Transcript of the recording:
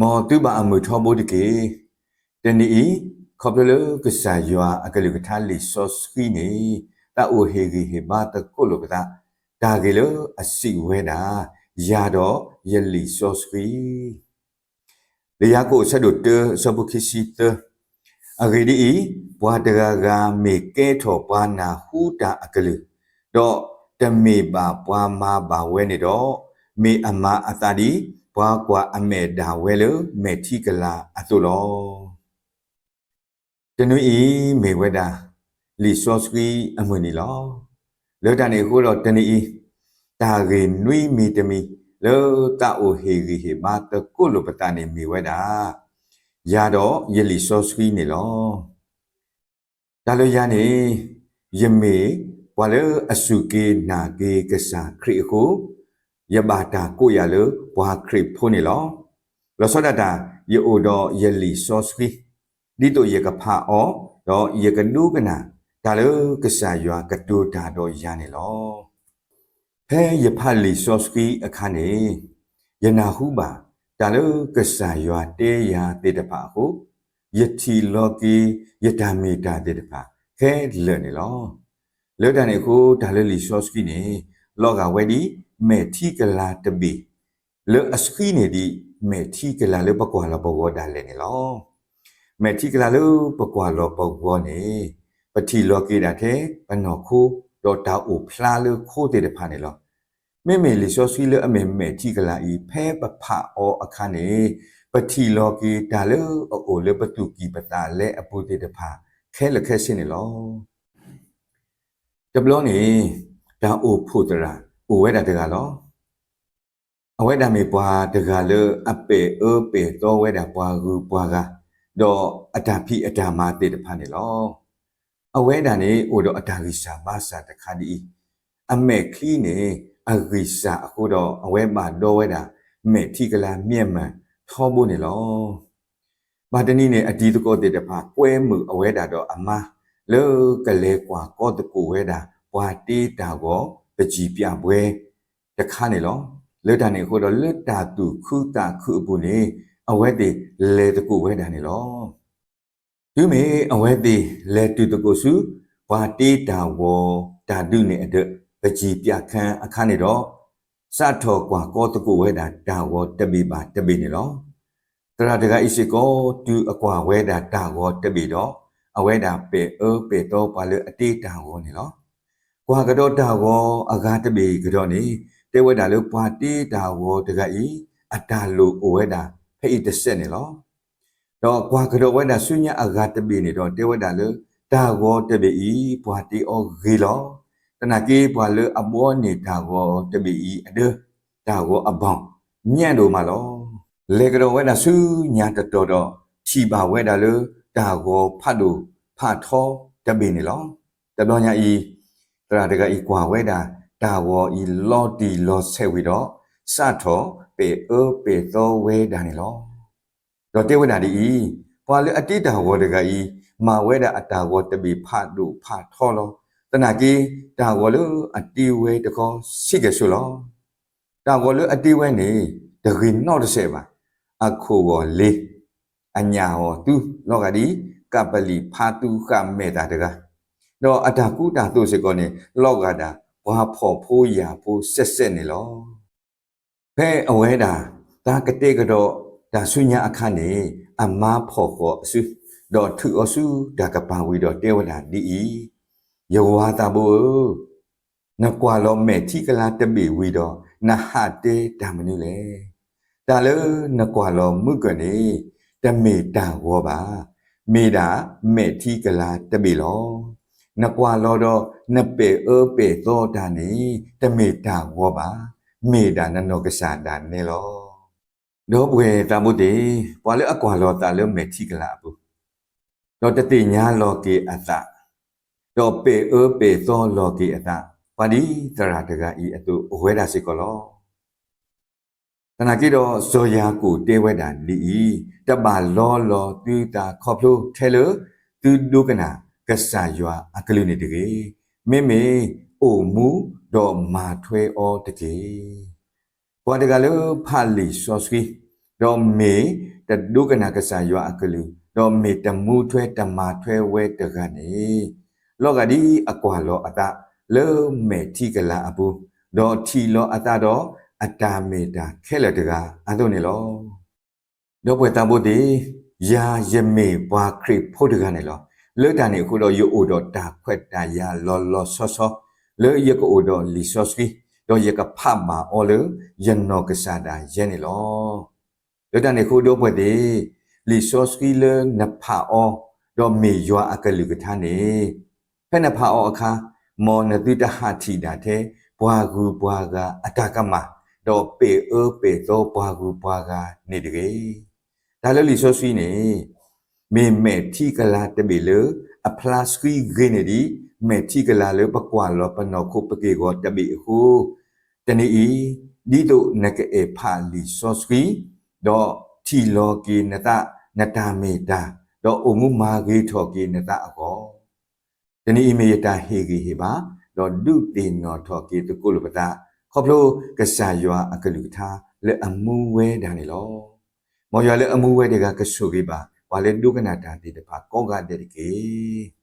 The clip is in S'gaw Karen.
မ်သုဘၣ်အမုာ်ထီဘိတက့ၢ်. တနံၤအံၤ, ခီဖျိလၢကစၢ်ယွၤအကလုၢ်ကထါလံာ်စီဆှံန့ၣ် သးအိၣ်ဟ့ၣ်ဂံၢ်ဟ့ၣ်ဘါသကိးလိာ်ပသး, တၢ်ဂ့ၢ်လၢအစံးဝဲဒၣ်, ယၤဒီးယလံာ်စီဆှံ လံာ်ယၤကိာ်အဆၢဒိၣ်တၢ အဆၢဖိခံဆံသၢ, အဂ့ၢ်ဒ်အံၤ, ပှၤတဂၤဂၤမ့ၢ်ကဲထီၣ်ပှၤနၢ်ဟူတၢ်အကလုၢ်, ဒီးတမ့ၢ်ဘၣ်ပှၤမၤဘၣ်ဝဲန့ၣ်ဒီး, မ့ၢ်အမၤအသးဒ်ပှၤကွၢ်အမဲာ်ဒၣ်ဝဲလၢမဲာ်ထံကလၤအသိးလီၤ. တနွံအံၤမ့ၢ်ဝဲဒၣ် လံာ်စီဆှံအမုၢ်နံၤလီၤ. လၢတၢ်န့ၣ်အဃိဒီးတနံၤအံၤ, တၢ်ဂ့ၢ်နွံမံၤတမံၤ လၢသးအိၣ်ဟ့ၣ်ဂံၢ်ဟ့ၣ်ဘါသကိးလိာ်ပသးန့ၣ်မ့ၢ်ဝဲဒၣ်, ယၤဒီးယလံာ်စီဆှံန့ၣ်လီၤ. တၢ်လၢယၤန့ၣ်, ယမ့ၢ်ပှၤလၢအစူၢ်က့ၤနာ်က့ၤကစၢ်ခရံာ်အဃိ, ယဘၣ်တၢ်ကိးယၤလၢပှၤခရံာ်ဖိန့ၣ်လီၤ. လီၤဆီဒၣ်တၢ်, ယအိၣ်ဒီးယလံာ်စီဆှံ, ဒ်သိးယကဖးအီၤ, ဒီးယကဒိကနၣ်တၢ်လၢကစၢ်ယွၤကတိၤတၢ်ဒီးယၤန့ၣ်လီၤ. ဖဲယဖးလံာ်စီဆှံအခါန့ၣ်, ယနၢ်ဟူဘၣ်တၢ်လၢကစၢ်ယွၤတဲယၤသ့ၣ်တဖၣ်အဃိ, ယထံၣ်လီၤက့ၤယတၢ်မ့ၢ်တၢ်သ့ၣ်တဖၣ်ခဲလၢာ်န့ၣ်လီၤ. လၢတၢ်န့ၣ်အဃိ တၢ်လၢလံာ်စီဆှံန့ၣ် လီၤဂာ်ဝဲဒ်မဲာ်ထံကလၤတဘ့ၣ်, လၢအဆှံန့ၣ်ဒ်မဲာ်ထံကလၤလၢပကွၢ်လီၤပဂီၤဒၣ်လဲာ်န့ၣ်လီၤ. မဲာ်ထံကလၤလၢပကွၢ်လီၤပဂီၤန့ၣ်, ပထံၣ်လီၤက့ၤဒၣ်ထဲပနီၢ်ခိ, ဒီးတၢ်အိၣ်ဖျါလၢခိသ့ၣ်တဖၣ်န့ၣ်လီၤ. မ့မ့ၢ်လံာ်စီဆှံလၢအမ့ၢ်မဲာ်ထံကလၤအံၤ ဖဲပဖးအီၤအခါန့ၣ်, ပထံၣ်လီၤက့ၤတၢ်လၢအအိၣ်လၢပသူၣ်ကံၢ်ပသးလဲအပူၤသ့ၣ်တဖၣ်ခဲလၢာ်ခဲဆ့န့ၣ်လီၤ. တဘျီန့ၣ်, တၢ်အိၣ်ဖှိၣ်သရၣ်အိၣ်ဝဲဒၣ်တဂၤလီၤ. အဝဲဒၣ်မ့ၢ်ပှၤတဂၤလၢအပဲာ်အၢပဲာ်သီဝဲဒၣ်ပှၤဂုၤပှၤဂၤ, ဒီးအတၢ်ဖံးအတၢ်မၤသ့ၣ်တဖၣ်န့ၣ်လီၤ. အဝဲဒၣ်န့ၣ်အိၣ်ဒီးအတၢ်ဂံၢ်စၢ်ဘါစၢ်တခါဒ်အံၤ, အမဲာ်ချံန့ၣ်အဂံၢ်စၢ်အဃိဒီး အဝဲဘၣ်ဒီဝဲဒၣ်မဲာ်ထံကလၤမ့ၢ်အမၢ်ထီဘိန့ၣ်လီၤ. ဘၣ်တနံၤန့ၣ် အတံၤသကိးသ့ၣ်တဖၣ် ကွဲမုာ်အဝဲဒၣ်ဒီးအမါ လၢကလဲၤကွၢ်ကီသကိးဝဲဒၣ် ပှၤတ့တၢ်ဂီၤပစံၣ်ပၠးဘှဲတခါန့ၣ်လီၤ. လၢတၢ်န့ၣ်အဃိဒီး လၢတၢ်သူၣ်ခုသးခုအပူၤန့ၣ် အဝဲသ့ၣ်လဲၤသကိးဝဲဒၣ်န့ၣ်လီၤ. တုၤမ့ၢ်အဝဲသ့ၣ်လဲၤတုၤသကိးဆူ ပှၤတ့တၢ်ဂီၤတၢ်ဒုးန့ၣ်အဒၢး ပစံၣ်ပၠးခၢအခါန့ၣ်ဒီး စးထီၣ်ကွၢ်ကီသကိးဝဲဒၣ်တၢ်ဂီၤတဘ့ၣ်ဘၣ်တဘ့ၣ်န့ၣ်လီၤ. သရၣ်တဂၤအံၤစ့ၢ်ကီး တုၤအကွၢ်ဝဲဒၣ်တၢ်ဂီၤတဘ့ၣ်ဒီး အဝဲဒၣ်ပဲာ်အၢပဲာ်သီပှၤလၢအတ့တၢ်ဂီၤန့ၣ်လီၤ. ကွၢ်ကဒီးတၢ်ဂီၤအဂၤတဘ့ၣ်ကဒီးန့ၣ် တဲဝဲဒၣ်လၢပှၤတ့တၢ်ဂီၤတဂၤအံၤ အတၢ်လိၣ်အိၣ်ဝဲဒၣ်ဖဲအံၤတစဲးန့ၣ်လီၤ. ဒီးကွၢ်ကဒီးဝဲဒၣ်ဆူညါအဂၤတဘ့ၣ်န့ၣ်ဒီး တဲဝဲဒၣ်လၢ တၢ်ဂီၤတဘ့ၣ်အံၤ ပှၤတ့အီၤဂ့ၤလီၤ. သနာ်က့ ပှၤလၢအဘှီန့ၢ်တၢ်ဂီၤတဘ့ၣ်အံၤအဒၢး တၢ်ဂီၤအဘီၣ် ညံဒိၣ်မးလီၤ. လဲၤကဒီးဝဲဒၣ်ဆူညါတတီၤဒီး ထံၣ်ဘၣ်ဝဲဒၣ်လၢ တၢ်ဂီၤဖးဒိၣ်ဖးထီတဘ့ၣ်န့ၣ်လီၤ. တဘျီညါအံၤ သရၣ်တဂၤအံၤကွၢ်ဝဲဒၣ် တၢ်ဂီၤအံၤလီၤတံၢ်လီၤဆဲးဝံၤဒီး စးထီၣ်ပဲာ်အၢပဲာ်သီဝဲဒၣ်န့ၣ်လီၤ. ဒီးတဲဝဲဒၣ်ဒ်အံၤ, ပှၤလၢအတ့တၢ်ဂီၤတဂၤအံၤ မၤဝဲဒၣ်အတၢ်ဂီၤတဘ့ၣ်ဖးဒိၣ်ဖးထီလီၤ. သနာ်က့ တၢ်ဂီၤလၢအတ့ဝဲတခီစံးကဲၣ်ဆိးလီၤ. တၢ်ဂီၤလၢအတ့ဝဲန့ၣ် တဂ့ၤနီတစဲးဘၣ်. အခိၣ်ဂီၤလ့ၤ, အညၣ်ဂီၤသူလီၤဂာ်ဒ် ကးပလံာ်ဖးသူဃာ်မဲာ်သၣ်တဂၤ, ဒီးအတၢ်ကူတၢ်သိးစ့ၢ်ကီးန့ၣ် လီၤဂာ်ဒၣ်ပှၤဖှီၣ်ဖိယာ်ဖိစဲးစဲးန့ၣ်လီၤ. ဖဲအဝဲဒၣ်သးကတဲကဒီးတၢ်ဆူညါအခါန့ၣ် အမါဖီၣ်ဃာ်အစု, ဒီးထုးအီၤဆူတၢ်ကပၤဝံၤဒီးတဲဝဲဒၣ်ဒ်အံၤ, ယဝၤသးဘိဧၢ, နကွၢ်လီၤမဲာ်ထံကလၤတဘ့ၣ်ဝံၤဒီး နဟးတဲတၢ်မနုၤလဲၣ်. တၢ်လၢနကွၢ်လီၤမုၢ်ကၢၢ်န့ၣ် တမ့ၢ်တၢ်ဂီၤဘၣ်, မ့ၢ်ဒၣ်မဲာ်ထံကလၤတဘ့ၣ်လီၤ. နကွၢ်လီၤဒီးနပဲာ်အၢပဲာ်သီတၢ်န့ၣ် တမ့ၢ်တၢ်ဂီၤဘၣ်, မ့ၢ်ဒၣ်နနီၢ်ကစၢ်ဒၣ်နဲလီၤ. ဒီပုၢ်ဝဲၢ်သးဘိသ့ၣ်, ပှၤလၢအကွၢ်လီၤသးလၢမဲာ်ထံကလၤအပူၤ, ဒီးတသ့ၣ်ညါလီၤက့ၤအသး, ဒီးပဲာ်အၢပဲာ်သီလီၤက့ၤအသး, ပှၤဒ်သရၣ်တဂၤအံၤအသိး အိၣ်ဝဲဒၣ်စ့ၢ်ကီးလီၤ. သနာ်က့ဒီး စီၤယၤကိာ်တဲဝဲဒၣ်ဒ်အံၤ, တဘၣ်လီလီၤသုသးခီဖျိထဲလၢသုဒိကနၣ်ကစၢ်ယွၤအကလုၢ်န့ၣ်တဂ့ၤ, မ့မ့ၢ်အိၣ်မူဒီးမၤထွဲအီၤတက့ၢ်. ပှၤတဂၤလၢဖးလံာ်စီဆှံ, ဒီးမ့ၢ်တဒိကနၣ်ကစၢ်ယွၤအကလုၢ်, ဒီးမ့ၢ်တမူထွဲတမၤထွဲဝဲတဂၤန့ၣ်, လီၤဂာ်ဒ်အကွၢ်လီၤအသး လၢမဲာ်ထံကလၤအပူၤ, ဒီးထံၣ်လီၤအသးဒီးအတၢ်မ့ၢ်တၢ်ခဲလၢာ်တဂၤအသိးန့ၣ်လီၤ. ဒီပုၢ်ဝဲၢ်သးဘိသ့ၣ်, ယၤယမ့ၢ်ပှၤခရံာ်ဖိတဂၤန့ၣ်လီၤ. လၢတၢ်န့ၣ်အဃိဒီး ယအိၣ်ဒီးတၢ်ခွဲးတၢ်ယာ်လီၤလီၤဆီဆီ လၢယကအိၣ်ဒီးလံာ်စီဆှံ, ဒီးယကဖးဘၣ်အီၤလၢယနီၢ်ကစၢ်ဒၣ်ယဲန့ၣ်လီၤ. လၢတၢ်န့ၣ်အဃိ ဒီပုၢ်ဝဲၢ်သ့ၣ်, လံာ်စီဆှံလၢနဖးအီၤ, ဒီးမ့ၢ်ယွၤအကလုၢ်ကထါန့ၣ်, ဖဲနဖးအီၤအခါ, မ်နသုတဟးထံၣ်ဒၣ်ထဲပှၤဂုၤပှၤဂၤအတၢ်ကမၣ်, ဒီးပဲာ်အၢပဲာ်သီပှၤဂုၤပှၤဂၤန့ၣ်တဂ့ၤ. တၢ်လၢလံာ်စီဆှံန့ၣ်, မ့ၢ်မဲာ်ထံကလၤတဘ့ၣ်လၢအဖျါဆှံဂ့ၤန့ၢ်ဒံး မဲာ်ထံကလၤလၢပကွၢ်လီၤပနီၢ်ခိပက့ၢ်ဂီၤတဘ့ၣ်အဃိ, တနံၤအံၤ, ဒ်သိးနကအဲၣ်ဖးလံာ်စီဆှံ, ဒီးထံၣ်လီၤက့ၤနသး, နတၢ်မ့ၢ်တၢ်, ဒီးအိၣ်မူမၤဂ့ၤထီၣ်က့ၤနသးအဂီၢ်, တနံၤအံၤမ့ၢ်ယတၢ်ဟ့ၣ်ဂံၢ်ဟ့ၣ်ဘါ, ဒီးဒုးသ့ၣ်နီၣ်ထီၣ်က့ၤသကိးလိာ်ပသး, ခီဖျိကစၢ်ယွၤအကလုၢ်ကထါလၢအမူဝဲဒၣ်န့ၣ်လီၤ. မ်ယွၤလၢအမူဝဲတဂၤကဆိၣ်ဂ့ၤဘၣ် ပှၤလၢဒိကနၣ်တၢ်သ့ၣ်တဖၣ်ကိးဂၤဒဲးတက့ၢ်.